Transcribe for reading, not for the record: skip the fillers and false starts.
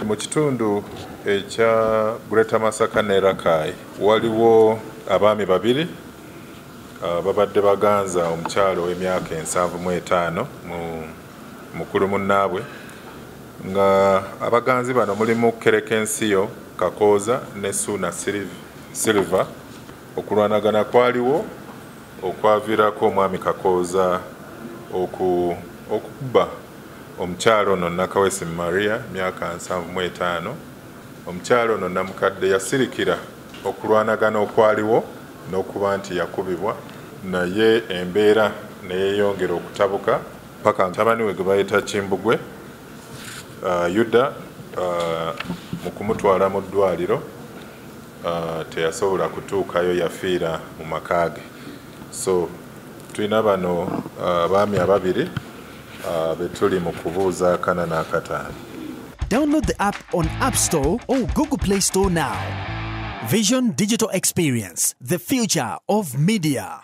Mu kitundu ekya Greater Masaka ne Rakai waliwo abaami babiri babadde baganza omukyalo ow'emyaka 75 mu mukulu munnaabwe, nga abaganzi bano mulimu Kerekensiyo Kakooza ne Suuna Silver. Okulwanagana kwaliwo okwaviirako omwami Kakooza okukuba omukyalo ono Nakawesi Maria, myaka 75. Omukyalo ono namukadde yasirikira okulwanagana okwaliwo n'okuba nti yakubibwa, naye embeera neyeyongera okutabuka paka mutabani we gwe bayita Kimbugwe Yuda mu kumutwala mu ddwaliro teyasobola kutuukayo, yafiira mu maka ge. So tulina bano abaami ababiri betuli mu kubuuza akana n'akataano. Download the app on App Store or Google Play Store now. Vision Digital Experience, the future of media.